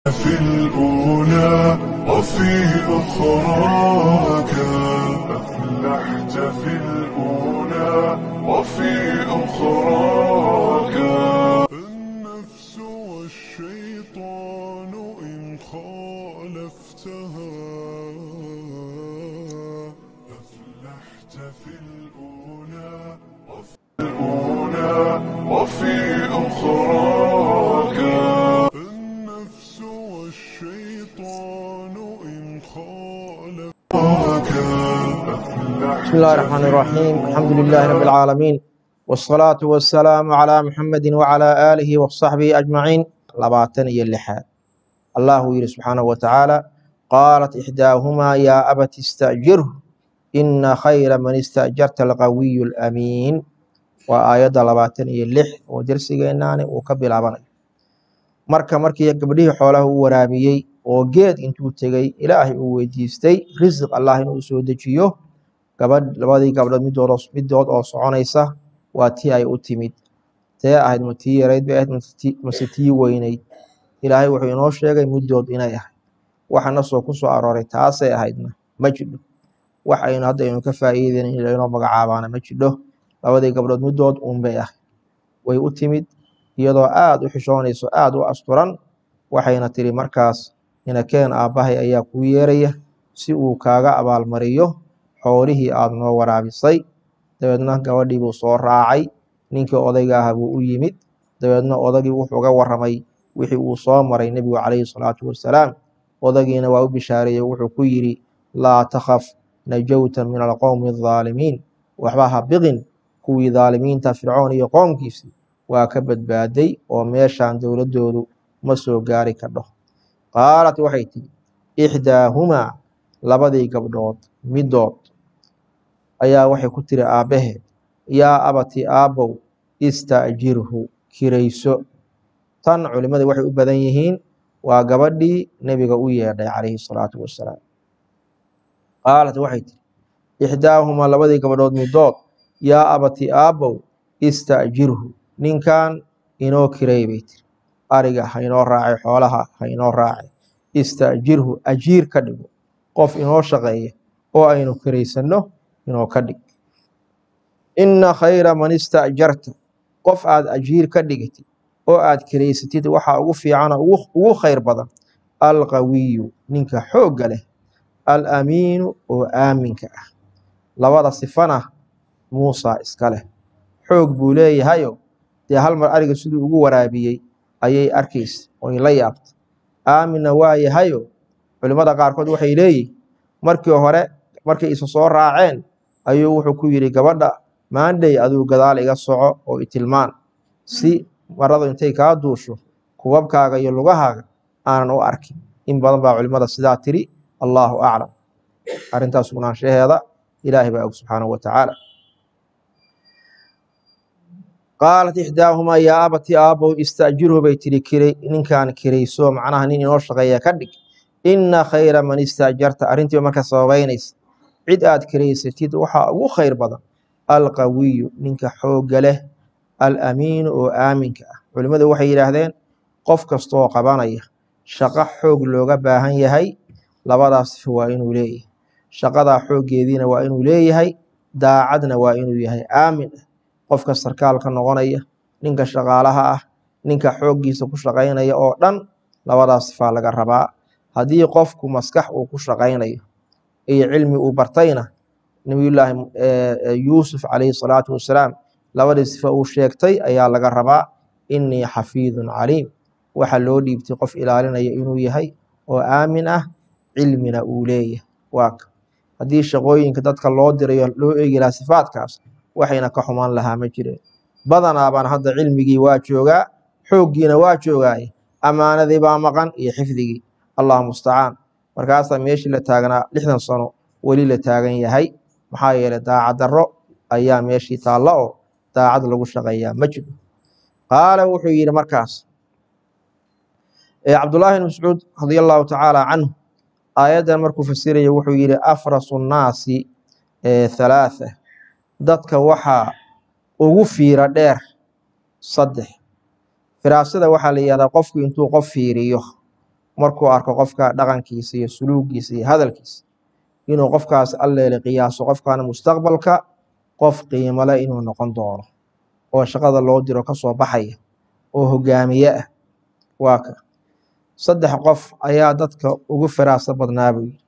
في الأولى وفي أخراك، أفلحت في الأولى وفي أخراك. النفس والشيطان إن خالفتها، أفلحت في الأولى وفي الأولى وفي أخراك. النفس والشيطان إن خالفتها. بسم الله الرحمن الرحيم، الحمد لله رب العالمين، والصلاة والسلام على محمد وعلى آله وصحبه أجمعين. 26aad Allahu yidhi subxaanahu wa tacaala: qaalat ixdaahumaa yaa abati ista'jirhu ina khayra man ista'jarta alqawiyu alamiin. Waa aayadda 26 oo dersigeennaani uu ka bilaabanayo. Marka markii gabdhihii xoolaha u waraabiyey oo geed intuu tegey Ilaahay uu weydiistay risiq Allah inuu soo dejiyo, gabadh labadii gabdhood midood oo soconaysa waa tii ay u timid. Tee ahayd? Ma tii yarayd bay ahayd mase tii weynayd? Ilaahay wuxuu inoo sheegay middood inay ahayd. Waxa nasoo ku soo arooray taasay ahaydna ma jidho. Wax aynu hadda aynu ka faa'iideyn in laynoo magacaabaana ma jidho. Labadii gabdhood middood uunbay ahayd. Way u timid iyadoo aada u xishoonayso, aada u asturan, waxayna tiri markaas: inakeen, aabbahay ayaa kuu yeeraya si uu kaaga abaalmariyo xoolihii aada noo waraabisay. Dabeedna gabadhii buu soo raacay, ninkii odayga ah buu u yimid. Dabeedna odagii wuxuu uga warramay wixii uu soo maray nebigu calayhi salaatu wasalaam. Odagiina waa u bishaareeyey, wuxuu ku yidhi: laa takhaf, najawta min alqowmi aldaalimiin. Waxba ha biqin, kuwii daalimiinta Fircoon iyo qoomkiisii waa ka badbaaday oo meeshaan dowladdoodu ma soo gaari kardho. Qaalat, waxay tidhi, ixdaahumaa, labadii gabdhood middood ayaa waxay ku tiri aabbaheed: yaa abati, aabbow, ista'jirhu, kirayso. Tan culimmadu waxay u badan yihiin waa gabadhii nebiga u yeedhay calayhi salaatu wasalaam. Qaalat, waxay tiri, ixdaahumaa, labadii gabdhood middood, yaa abati, aabbow, ista'jirhu, ninkan inoo kiray bay tiri, ariga ha inoo raacay, xoolaha ha inoo raacay. Ista'jirhu, ajiir ka dhigo, qof inoo shaqeeya oo aynu kiraysanno inoo ka dhig. Inna khayra man ista'jarta, qof aad ajiir ka dhigatid oo aad kiraysatid waxaa ugu fiicana, ugu khayr badan, alqawiyu, ninka xoogga leh, alamiinu, oo aaminka ah. Labada sifana Muusa iska leh. Xoog buu leeyahayo, dee hal mar ariga siduu ugu waraabiyey ayay arkaysa oy la yaabtay. Aaminna waa yahayo, culimmada qaarkood waxay leeyihin markii hore markay isa soo raaceen ayuu wuxuu ku yidhi gabadha: maandhey, aduu gadaal iga soco oo itilmaan si maradu intay kaa duusho kubabkaaga iyo lugahaaga aanan u arkin. In badan baa culimmada sidaa tiri. Allaahu aclam, arrintaas sugnaanshaheeda Ilaahay baa og subxaanahu wa tacaala. Qaalat ixdaahumaa yaa abati, aabbow, ista'jirhu bay tiri, kiray ninkaan, kirayso, macnaha nin inoo shaqeeya ka dhig. Inna khayra man ista'jarta, arrintiiba marka sababaynaysa, cid aad kiraysatid waxaa ugu khayr badan, alqawiyu, ninka xoogga leh, alamiinu, oo aaminka ah. Culimmadu waxay yidhaahdeen qof kastooo qabanaya shaqo xoog looga baahan yahay labadaas sifo waa inuu leeyahay. Shaqadaa xooggeediina waa inuu leeyahay, daacadna waa inuu yahay, aamin ah. Qofka sarkaalka noqonaya, ninka shaqaalaha ah, ninka xooggiisa ku shaqaynaya oo dhan labadaas sifaa laga rabaa. Haddii qofku maskax uu ku shaqaynayo iyo cilmi uu bartayna, Nabiyullaahi Yuusuf calayhi salaatu wasalaam labadii sifo uu sheegtay ayaa laga rabaa: innii xafiidun caliim. Waxa loo dhiibtay qof ilaalinaya inuu yahay oo aamin ah, cilmina uu leeyahay. Waa ka haddii shaqooyinka dadka loo dirayo loo eegi lahaa sifaadkaas, waxayna ka xumaan lahaa ma jireen. Badanaa baan hadda cilmigii waa joogaa, xooggiina waa joogaaye, ammaanadii baa maqan iyo xifdigii. Allahu mustacaan. Markaasaa meeshii la taagnaa 60 sano weli la taagan yahay. Maxaa yeelay daacad darro ayaa meeshii taalla oo daacad lagu shaqeeyaa ma jiro. Qaala, wuxuu yidhi markaas Cabdullaahi ibn Mascuud radia Allahu tacaala canhu, aayaddan markuu fasiraya wuxuu yidhi: afrasu nnaasi halaatha, dadka waxaa ugu fiira dheer saddex. Firaasada waxaa la yihahdaa qofku intuu qof fiiriyo Markuu arko qofka dhaqankiisa iyo suluugiisa iyo hadalkiisa, inuu qofkaas alleele qiyaaso qofkaana mustaqbalka qof qiimo leh inuu noqon doono oo shaqada loo diro ka soo baxaya oo hogaamiye ah. Waa ka 3 qof ayaa dadka ugu firaasa badnaa buu yidhi.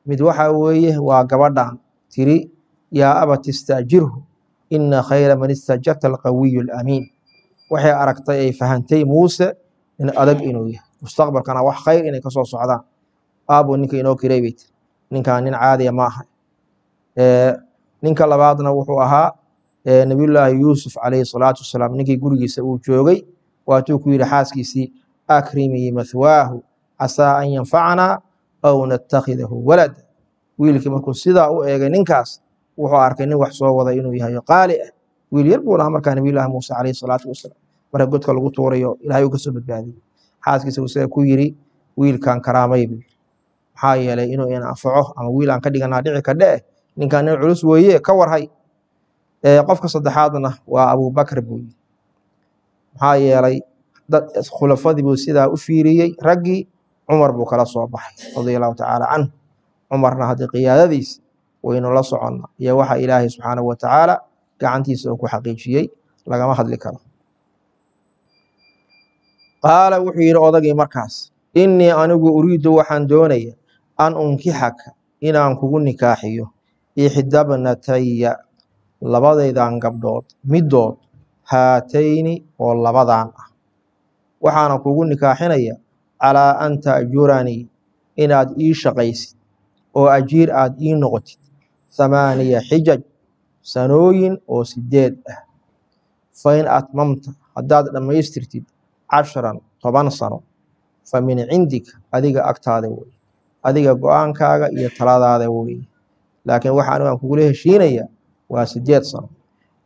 Mid waxa weeye waa gabadhan tiri yaa abati istaajirhu inna khayra man istajarta alqawiyu alamiin. Waxay aragtay ay fahantay Muuse in adag inuu yahay, mustaqbalkana wax khayr inay ka soo socdaan. Aabo ninka inoo kiray bay tiri, ninkaan nin caadiya ma aha. Ninka labaadna wuxuu ahaa Nabiyullaahi Yuusuf calayhi salaatu wasalaam, ninkii gurigiisa uu joogay, waatuu ku yidhi xaaskiisii akrimii mathwaahu casaa an yanfacanaa aw nattakhidahu walada. Wiilkii markuu sidaa u eegay ninkaas, wuxuu arkay nin wax soo wada inuu yahay qaali ah. Wiil yar buu lahaa markaa Nabiyullaahi Muuse calayhi salaatu wasalaam, marka godka lagu tuurayo Ilaahay uu ka soo badbaadiyey. Xaaskiisa uu sidaa ku yidhi wiilkan karaamay buu yidhi, maxaa yeelay inuu ina anfaco ama wiil aan ka dhiganaa dhici kadhe, ninkan nin culus weeye, ka warhay. Qofka saddexaadna waa Abubakar buu yidhi, maxaa yeelay dad khulafadii buu sidaa u fiiriyey, raggii Cumar buu kala soo baxay radiallahu tacaala canhu. Cumarna haddii qiyaadadiisa waynu la soconna iyo waxa Ilaahay subxaanahu wa tacaala gacantiisa uu ku xaqiijiyey lagama hadli karo. Qaala wuxuu yidhi odagii markaas, innii anigu uriidu waxaan doonaya an unkixaka inaan kugu nikaaxiyo ixdabnataya labadaydan gabdhood middood haatayni oo labadan ah, waxaana kugu nikaaxinaya calaa an ta'juranii inaad ii shaqaysid oo ajiir aad ii noqotid 8 xijaj sanooyin oo 8 ah. Fa in atmamta haddaad dhammaystirtid 10 10 sano fa min cindika adiga agtaada weeye, adiga go'aankaaga iyo taladaada weeye, laakiin waxa anigu aan kugula heshiinaya waa 8 sano.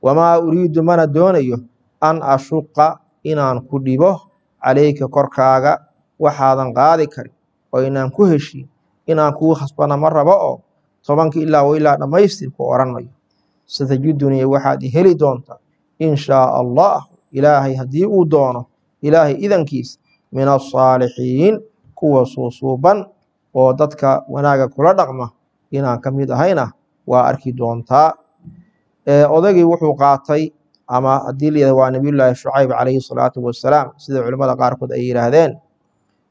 Wamaa uriidu mana doonayo an ashuqa inaan ku dhibo calayka korkaaga waxaadan qaadi karin oo inaan ku heshiin inaan kugu khasbana ma rabo oo 10 ilaa wa ilaa dhammaystir ku oran mayo. Satajidunii waxaad i heli doontaa in shaa Allah, Ilaahay haddii uu doono, Ilaahay idankiisa, min asaalixiin kuwa suusuuban oo dadka wanaaga kula dhaqma inaan ka mid ahayna waa arki doontaa. Odaygii wuxuu qaatay, ama haddii la yidhahdo waa Nabiyullaahi Shucayb calayhi salaatu wasalaam, sida culimmada qaarkood ay yidhaahdeen,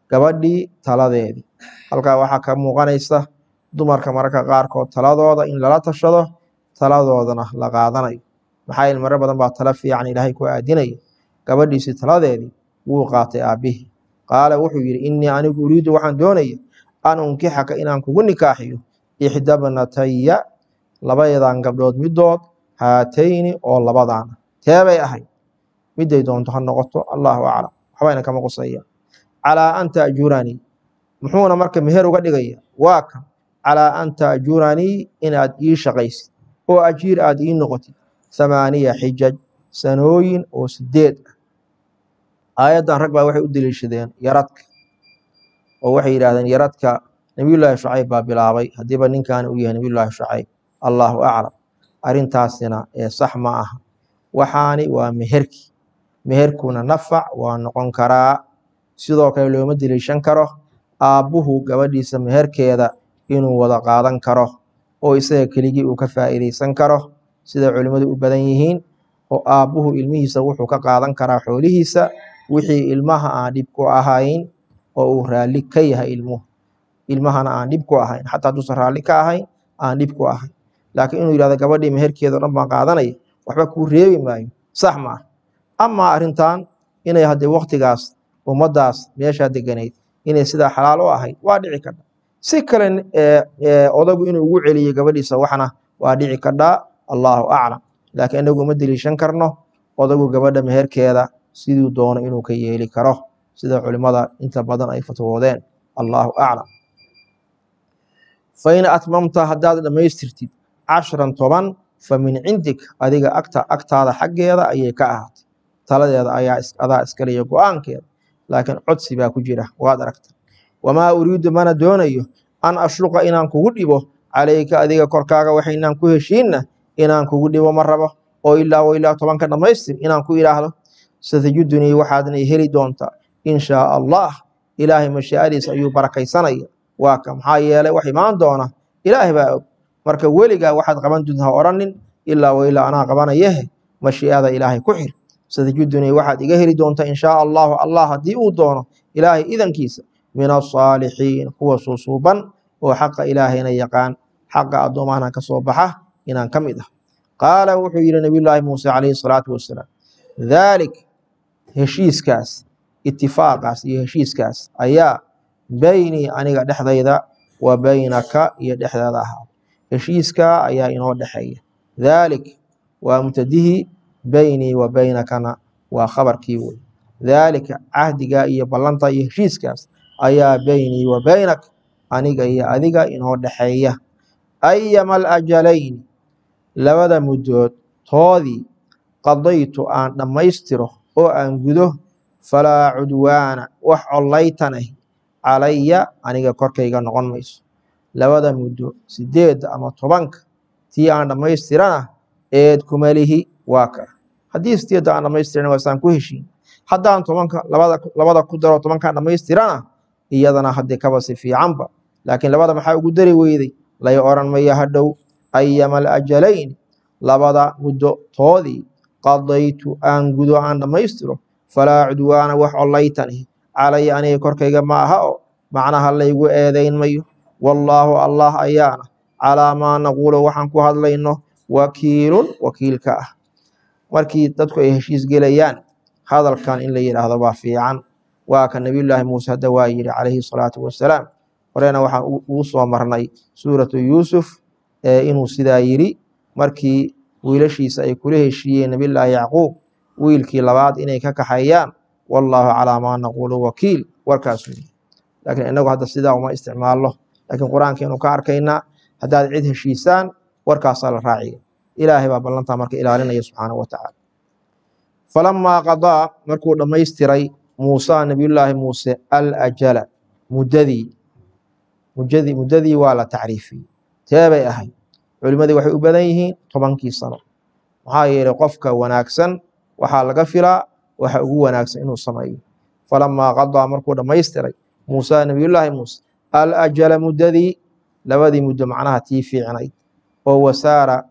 gabadhii taladeedii. Halkaa waxaa ka muuqanaysa dumarka mararka qaarkood taladooda in lala tashado, taladoodana la qaadanayo. Maxaa yeelay marar badan baa tala fiican Ilaahay ku aadinaya. Gabadhiisii taladeedii wuu qaatay aabbihii. Qaala wuxuu yidhi innii anigu uriidu waxaan doonaya an unkixaka inaan kugu nikaaxiyo ixdabnataya labadan gabdhood middood haatayni oo labadaana. Teebay ahayd midday doonto ha noqoto, Allahu aclam, waxbayna kama qusaya. Calaa an ta'juranii, muxuuna marka meher uga dhigaya waa kan calaa an ta'juranii inaad ii shaqaysid oo ajiir aad ii noqotid 8 xijaj sanooyin oo 8 ah. Aayaddan rag baa waxay u daliishadeen yaradka oo waxay yidhaahdeen yaradka Nabiyullaahi Shucayb baa bilaabay, haddiiba ninkan uu yahay Nabiyullaahi Shucayb, Allahu aclam. Arrintaasina ee sax ma aha. Waxaani waa meherki, meherkuna nafac waa noqon karaa. Sidoo kale looma daliishan karo aabbuhu gabadhiisa meherkeeda inuu wada qaadan karo oo isaga keligii uu ka faa'iidaysan karo, sida culimmadu u badan yihiin, oo aabbuhu ilmihiisa wuxuu ka qaadan karaa xoolihiisa wixii ilmaha aan dhib ku ahayn oo uu raalli ka yahay ilmuhu, ilmahana aan dhib ku ahayn, xataa hadduusan raalli ka ahayn aan dhib ku ahayn. Laakiin inuu yidhahdo gabadhii meherkeeda oo dhan baan qaadanaya, waxba kuu reebi maayo, sax ma aha. Amaa arrintan inay haddii waqtigaas ummaddaas meeshaa deganayd inay sidaa xalaal u ahayd waa dhici karta. Si kale odagu inuu ugu celiyo gabadhiisa waxna waa dhici kartaa, Allahu aclam. Laakiin inagu uma daliishan karno odagu gabadha meherkeeda siduu doono inuu ka yeeli karo, sida culimmada inta badan ay fatwoodeen, Allahu aclam. Fa in atmamta haddaad dhammaystirtid 10 10 fa min cindik adiga agtaada xaggeeda ayay ka ahaatay, taladeeda ayaa adaa iskaliya go'aankeeda, laakiin codsi baa ku jira, waad aragtay. Wamaa uriidu mana doonayo an ashluqa inaan kugu dhibo calayka adiga korkaaga waxaynaan ku heshiinna inaan kugu dhibo ma rabo, oo ilaa wa ilaa 10 dhammaystir inaan ku idhaahdo. Satajidunii waxaadna i heli doontaa in shaa Allah, Ilaahay mashiicadiisa ayuu barakaysanaya. Waa ka maxaa yeelay wax imaan doona Ilaahay baa og. Marka weligaa waxaad qaban doontaa ha odhanin ilaa wa ilaa anaa qabanayehe, mashiicada Ilaahay ku xir. Satajidunii waxaad iga heli doontaa in shaa Allahu, Allah haddii uu doono, Ilaahay idankiisa, min asaalixiin, kuwa suusuuban oo xaqa Ilaahayna yaqaan, xaqa addoomahana ka soo baxa inaan ka mid ah. Qaala wuxuu yidhi Nabiyullaahi Muuse calayhi salaatu wasalaam, daalik heshiiskaas, itifaaqaas iyo heshiiskaas ayaa beynii aniga dhexdayda wa beynaka iyo dhexdaada ahaada. Heshiiskaa ayaa inoo dhexeeya. Daalik waa mubtadihii, beynii wa beynakana waa khabarkii wey. Daalika cahdigaa iyo ballanta iyo heshiiskaas ayaa beynii wa beynak, aniga iyo adiga inoo dhexeeya. Ayama alajalayni, labada muddood toodii, qadaytu aan dhammaystiro oo aan gudo, falaa cudwaana wax collaytan ah calaya aniga korkayga noqon mayso. Labada muddo 8 ama 10ka tii aan dhammaystirana eed kuma lihi. Waa ka haddii 8da aan dhammaystirana waa saan ku heshiin, haddaan 10ka labada ku daro 10kaan dhammaystirana iyadana haddii kaba si fiicanba, laakiin labada maxaa ugu dari weyday lay oran maya hadhow. Ayama alajalayni, labada muddo toodii, qadaytu aan gudo aan dhammaystiro, falaa cudwaana wax collaytani calaya aniga korkayga ma aha oo macnaha laygu eedayn mayo. Wallaahu Allah ayaana calaa maa naquulu waxaan ku hadlayno wakiilun wakiilka ah. Markii dadku ay heshiis gelayaan hadalkan in la yidhaahdo waa fiican. Waa ka Nabiyullaahi Muuse hadda waa yidhi calayhi salaatu wasalaam. Horena waxaan ugu soo marnay suuratu Yuusuf inuu sidaa yidhi markii wiilashiisa ay kula heshiiyeen Nabiyullaahi Yacquub wiilkii labaad inay ka kaxeeyaan, wallaahu calaa maa naquulu wakiil, warkaasuu yidhi. Laakiin inagu hadda sidaa uma isticmaalno, laakiin qur-aankeenu ka arkaynaa haddaad cid heshiisaan warkaasaa la raaciya. Ilaahay baa ballantaa marka ilaalinaya subxaanahu wa tacaala. Falamaa qadaa markuu dhammaystiray Muusa Nabiyullaahi Muuse alajala muddadii, muddadii waa la tacriifiyey, teebay ahayd. Culimmadii waxay u badan yihiin 10kii sano, maxaa yeelay qofka wanaagsan waxaa laga filaa waxa ugu wanaagsan inuu sameeyo. Falamaa qadaa markuu dhammaystiray Muusa Nabiyullaahi Muuse alajala muddadii, labadii muddo macnaha tii fiicnayd, oo wasaara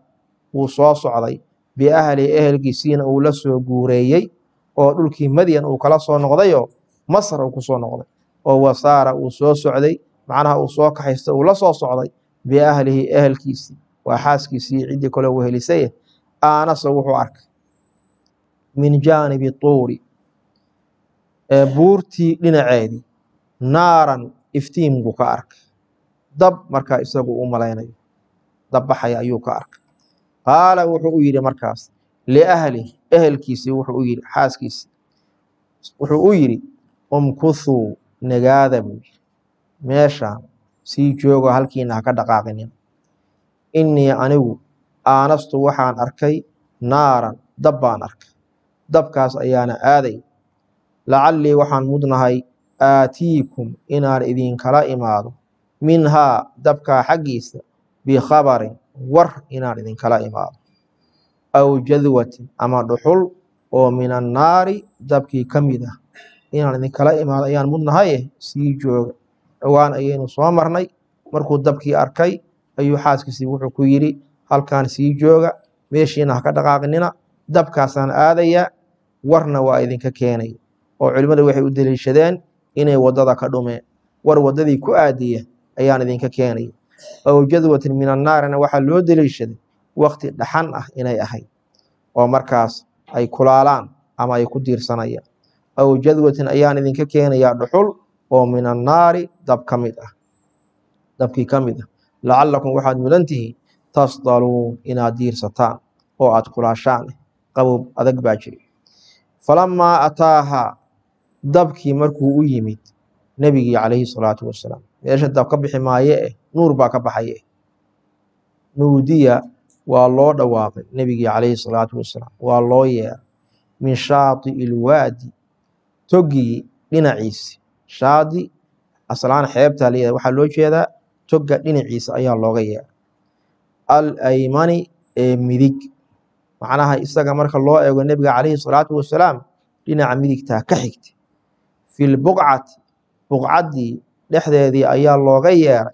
uu soo socday biahli ehelkiisiina uu la soo guureeyey oo dhulkii Madyan uu kala soo noqdayoo Masar uu ku soo noqday, oo wasaara uu soo socday macnaha uu soo kaxaysta uu la soo socday biahlihi ehelkiisii, waa xaaskiisii ciddii kale wehelisay, aanasa wuxuu arkay min jaanibi tuuri ee buurtii dhinaceedii naaran iftiin buu ka arkay, dab markaa isagu u malaynayo dab baxaya ayuu ka arkay. Qaala wuxuu u yidhi markaas liahlihi ehelkiisii, wuxuu u yidhi xaaskiisii, wuxuu u yidhi umkuthuu nagaada buu yidhi, meeshaan sii joogo halkiina ha ka dhaqaaqinin. Innii anigu aanastu waxaan arkay naaran dab baan arkay, dabkaas ayaana aaday. Lacallii waxaan mudnahay aatiikum inaan idinkala imaado minhaa dabkaa xaggiisa bikhabarin war inaan idinkala imaado, aw jadwatin ama dhuxul oo min annaari dabkii ka mid ah inaan idinkala imaado ayaan mudnahaye sii jooga. Dhowaan ayaynu soo marnay markuu dabkii arkay ayuu xaaskiisii wuxuu ku yidhi halkaan sii jooga, meeshiina ha ka dhaqaaqinina, dabkaasaan aadayaa, warna waa idinka keenaya. Oo culimmadu waxay u deliishadeen inay waddada ka dhumeen, war waddadii ku aadiya ayaan idinka keenaya. Aw jadwatin min annaarina waxaa loo deliishaday waqti dhaxan ah inay ahayd oo markaas ay kulaalaan ama ay ku diirsanayaan. Aw jadwatin ayaan idinka keenayaa dhuxul oo min annaari dab ka mid ah, dabkii ka mid ah. Lacallakum waxaad mudan tihiin tasdaluun inaad diirsataan oo aad kulaashaan, qabow adag baa jiri. Falamaa ataaha dabkii markuu u yimid nebigii calayhi salaatu wasalaam, meesha dab ka bixi maaye nuur baa ka baxaye. Nuudiya waa loo dhawaaqay nebigii calayhi salaatu wasalaam, waa loo yeeray min shaati ilwaadi toggii dhinaciisi. Shaadi aslaan xeebtaa layihahda, waxaa loo jeedaa togga dhinaciisa ayaa looga yeeray. Al aymani ee midig, macnaha isaga marka loo eego nebiga calayhi salaatu wasalaam dhinaca midigtaa ka xigtay. Fi lbuqcati Buqcaddii dhexdeedii ayaa looga yeeray,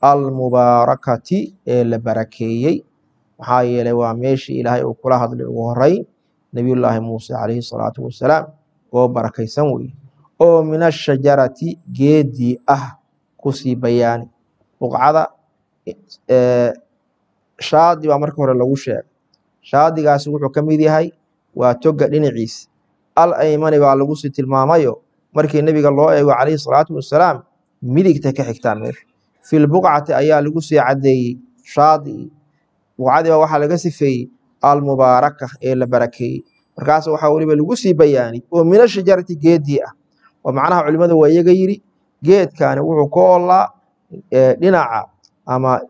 almubaarakati ee la barakeeyey. Maxaa yeelay waa meeshii Ilaahay uu kula hadlay ugu horeyn Nabiyullaahi Muuse calayhi salaatu wasalaam, oo barakaysan weye, oo min ashajarati geedii ah. Kusii bayaani buqcada shaadi baa marka hore lagu sheegay. Shaadigaasi wuxuu ka mid yahay waa toga dhinaciisa al aymani baa lagu sii tilmaamayo. Markii nebiga loo eego calayhi salaatu wasalaam, midigta ka xigtaa meesha. Fi lbuqcati ayaa lagu sii caddeeyey shaadi. Buqcadii baa waxaa laga sifeeyey almubaaraka ee la barakeeyey. Markaas waxaa weliba lagu sii bayaaniyey oo min ashajarati geedii ah. Oo macnaha culimadu waa iyaga yidhi geedkani wuxuu ka oolaa dhinaca ama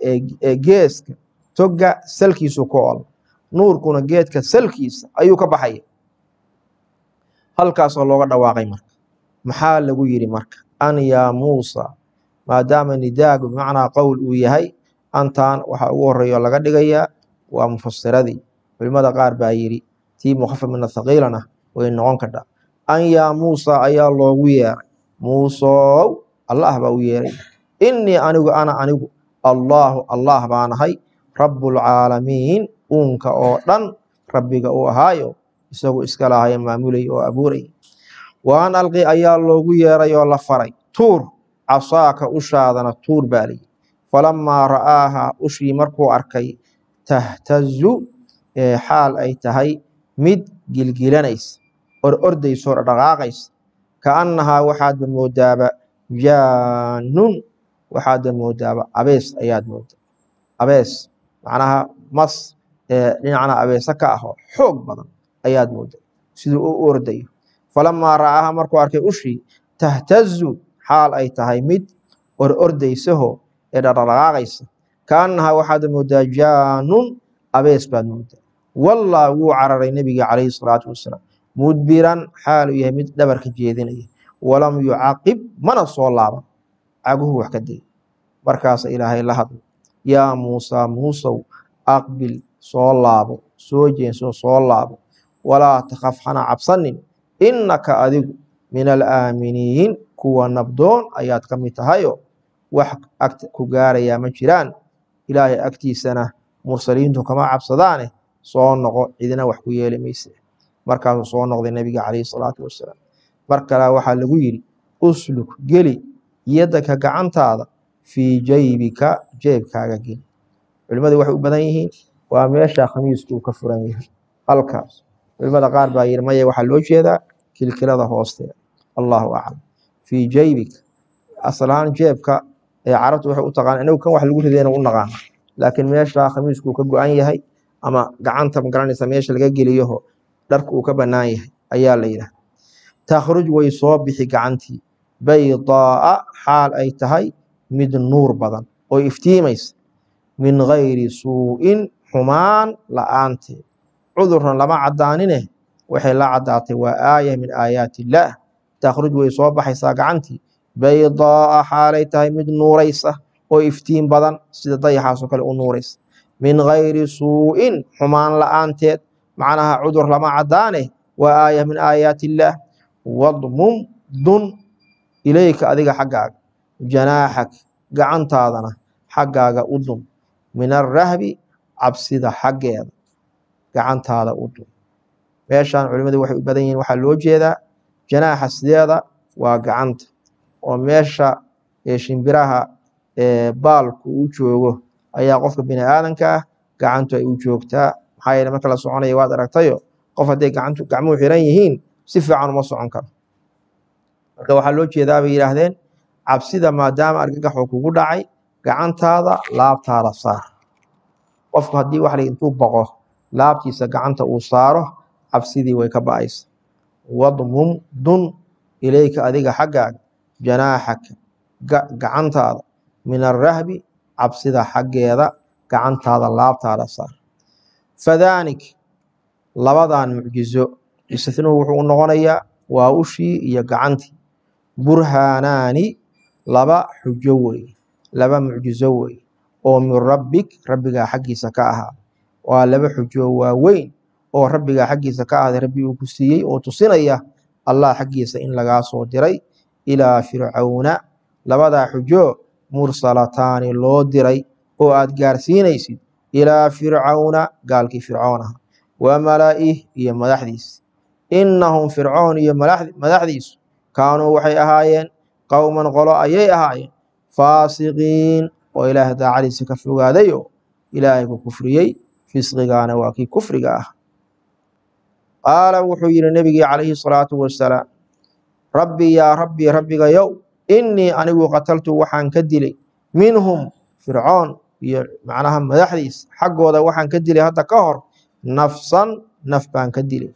geeska toga salkiisuu ka oola, nuurkuna geedka salkiisa ayuu ka baxaya. Halkaasoo looga dhawaaqay. Marka maxaa lagu yidhi? Marka an yaa Muusa, maadaama nidaagu bimacnaa qowl uu yahay, antaan waxaa ugu horeeya laga dhigayaa waa mufasiradii. Culimada qaar baa yidhi tii mukhafaf min athaqiilana way noqon kartaa. An yaa Muusa ayaa loogu yeeray, Muusow, Allah baa u yeeray. Innii anigu, ana anigu, Allaahu Allah baanahay, rabbulcaalamiin uunka oo dhan rabbiga uu ahaayo, isagu iska lahayo, maamulay oo abuuray. Wa an alqi ayaa loogu yeeray oo la faray, tuur casaaka, ushaadana tuur baa layidhi. Falamaa ra'aaha, ushii markuu arkay, tahtazu ee xaal ay tahay mid gilgilanaysa or ordayso o dhaqaaqaysa, kaannahaa waxaadba moodaaba jaanun, waxaadba moodaaba abees ayaad moodaa, abees macnaha mas dhinacna abeese ka ah oo xoog badan ayaad moodaa siduu u ordayo. Falamaa ra'aaha, markuu arkay ushii, tahtazu xaal ay tahay mid or ordaysaho ee dhaqdhaqaaqaysa, kaannahaa waxaad moodaa jaanun, abees baad moodaa. Wallaa, wuu cararay nebiga calayhi salaatu wasalaam, mudbiran xaaluu yahay mid dhabarka jeedinaya, walam yucaqib, mana soo laaban, caguhu wax ka dayay. Markaasa Ilaahay la hadlay, yaa Muusaa, Muusow, aqbil, soo laabo, soo jeenso, soo laabo, walaa takhaf, hana cabsanin, innaka adigu min alaaminiin, kuwa nabdoon ayaad ka mid tahayo, wax agt ku gaarayaa ma jiraan. Ilaahay agtiisana mursaliintu kama cabsadaane, soo noqo, cidina wax ku yeeli mayse. Markaasuu soo noqday nebiga calayhi salaatu wasalaam. Mar kale waxaa lagu yidhi, usluk, geli, yadaka, gacantaada, fii jaybika, jeebkaaga geli. Culimmadu waxay u badan yihiin waa meesha khamiisku uu ka furan yahay halkaas. Culimada qaar baa yidhi maya, waxaa loo jeedaa kilkilada hoosteeda, allahu aclam. Fii jaybika asal ahaan jeebka ee carabtu waxay u taqaan, inagu kan wax lagu ridayna u naqaana, laakiin meesha khamiisku uu ka go-an yahay ama gacanta magaranaysa meesha laga geliyaho dharku uu ka bannaan yahay ayaa la yidhaha. Takhruj, way soo bixi gacantii, baydaaa, xaal ay tahay mid nuur badan oo iftiimaysa, min gayri suu'in, xumaan la'aanteed, cudurna lama caddaanine, waxay la caddaatay waa aaya min aayaati illaah. Takhruj, way soo baxaysaa gacantii, baydaaa, xaalay tahay mid nuuraysa oo iftiin badan sida dayaxaasoo kale u nuuraysa, min gayri suu'in, xumaan la'aanteed, macnaha cudur lama caddaane, waa aaya min aayaati illaah. Wadmum, dun, ilayka, adiga xaggaaga, janaaxak, gacantaadana xaggaaga u dun, min arahbi, cabsida xaggeeda gacantaada u dun. Meeshaan culimmadu waxay u badan yihiin waxaa loo jeedaa janaaxa sideeda waa gacanta, oo meesha shimbiraha baalku uu joogo ayaa qofka bini aadanka ah gacantu ay u joogtaa. Maxaa yeele marka la soconayo waad aragtayo, qof hadday gacantu gacmuhu xiran yihiin si fiican uma socon karo. Marka waxaa loo jeedaa bay yidhaahdeen cabsida, maadaama argagaxuu kugu dhacay, gacantaada laabtaada saar. Qofku haddii wax la intuu boqo laabtiisa gacanta uu saaro, cabsidii way ka ba'aysa. Wadmum, dun, ilayka, adiga xaggaaga, janaaxaka, gacantaada, min arahbi, cabsida xaggeeda gacantaada laabtaada saar. Fadaanik, labadan mucjizo istithnuhu wuxuu u noqonayaa waa ushii iyo gacantii, burhaanaani, laba xujo weeye, laba mucjizo weeye oo min rabbik, rabbigaa xaggiisa ka ahaa. Waa laba xujo waaweyn oo rabbigaa xaggiisa ka ahaaday, rabbi uu ku siiyey oo tusinaya Allah xaggiisa in lagaa soo diray. Ilaa Fircawna, labadaa xujo mursalataani loo diray oo aad gaarsiinaysid ilaa Fircawna, gaalkii Fircoon aha, wa malaa'ih, iyo madaxdiisa. Innahum, Fircoon iyo madaxdiisu, kaanuu waxay ahaayeen qowman, qolo ayay ahaayeen, faasiqiin, oo Ilaahay daacadiisa ka fogaadayo, Ilaahay ku kufriyey. Fisqigaana waa kii kufriga ah. Qaala wuxuu yidhi nebigii calayhi salaatu wasalaam: Rabbi, yaa Rabbi, Rabbigayow, innii anigu qataltu waxaan ka dilay, minhum, Fircoon iyo macnaha madaxdiisa xaggooda waxaan ka dilay hadda ka hor, nafsan, naf baan ka dilay.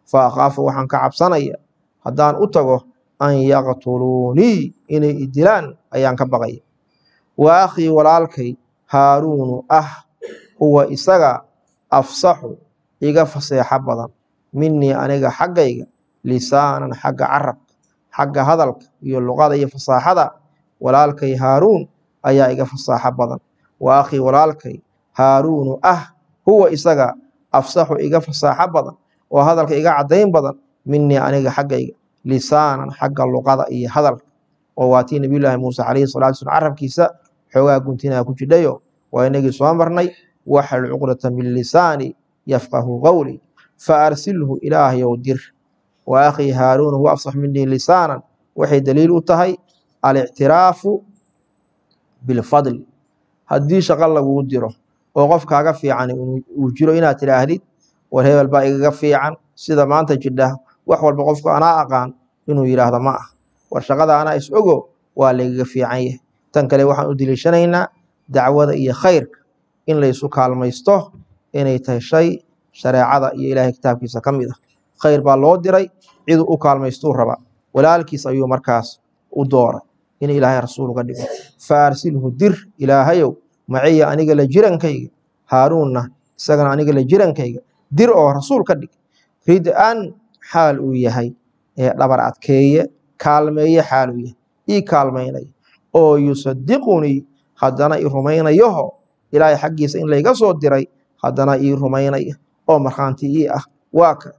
Fa akhaafu, waxaan ka cabsanaya haddaan u tago, an yaqtuluunii, inay i dilaan ayaan ka baqaya. Wa akhii, walaalkay Haaruunu ah, huwa isaga afsaxu, iga faseexo badan, minii aniga xaggayga, lisaanan, xagga carabka, xagga hadalka iyo luqada iyo fasaaxada, walaalkay Haaruun ayaa iga fasaaxo badan. Wa akhii, walaalkay Haaruunu ah, huwa isaga afsaxu, iga fasaaxo badan oo hadalka iga caddayn badan, minii aniga xaggayga, lisaanan, xagga luqada iyo hadalka. Oo waa tii Nabiyullaahi Muuse calayhi salatu wasalam carabkiisa xoogaa guntinaa ku jidhayo, waa inagii soo marnay: waxlul cuqdata min lisaani yafqahu qowli. Fa arsilhu, Ilaahayow dir. Wa akhii Haaruun huwa afsax minii lisaanan waxay daliil u tahay alictiraafu bilfadli. Haddii shaqo laguu diro oo qof kaaga fiican uu jiro, inaad tidhaahdid: war, hebel baa igaga fiican. Sida maanta jidha, wax walba qofku anaa aqaan inuu yidhaahdo ma ah. War, shaqada anaa is ogo, waa lagaga fiican yahay. Tan kale waxaan u deliishanaynaa dacwada iyo khayrka in laysu kaalmaysto inay tahay shay shareecada iyo Ilaahay kitaabkiisa ka mid ah. Khayr baa loo diray, ciduu u kaalmaystuu rabaa. Walaalkiis ayuu markaas u dooray in Ilaahay rasuul uga dhigo. Fa arsilhu, dir Ilaahayow, maciya, aniga la jirankayga, Haaruunna isagana aniga la jirankayga dir oo rasuul ka dhig. Rid-an, xaal uu yahay ee dhabar adkeeye, kaalmeeye xaal uu yahay, ii kaalmaynaya, oo yusadiqunii, haddana i rumaynayaho, Ilaahay xaggiisa in layga soo diray haddana ii rumaynaya oo markhaanti ii ah. Waa ka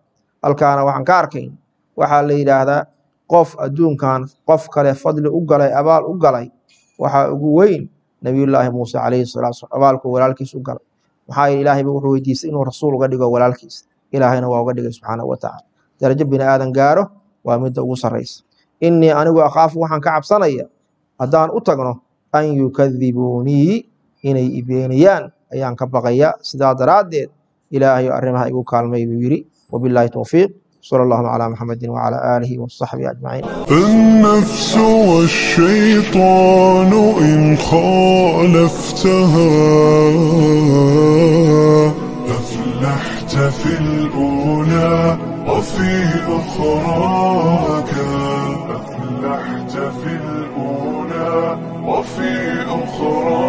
halkaana waxaan ka arkayn, waxaa la yidhaahdaa qof adduunkan qof kale fadli u galay, abaal u galay, waxaa ugu weyn Nabiyullaahi Muuse calayhi salatu wasalam, abaalku walaalkiis u galay. Maxaa yeele Ilaahay ba wuxuu weydiistay inuu rasuul uga dhigo walaalkiis, Ilaahayna waa uga dhigay subxaanahu wa tacaala. Darajo bini aadan gaaro waa midda ugu sarraysa. Innii anigu akhaafu, waxaan ka cabsanaya haddaan u tagno, an yukadibuunii, inay i beeniyaan ayaan ka baqaya. Sidaa daraaddeed Ilaahayo arrimaha igu kaalmay buu yidhi. Wabilaahi towfiiq. Sala allahuma calaa Maxamedin wacalaa aalihi wasaxbihi ajmaciin. النفس والشيطان إن خالفتها أفلحت في الأولى وفي أخراك، أفلحت في الأولى وفي أخراك.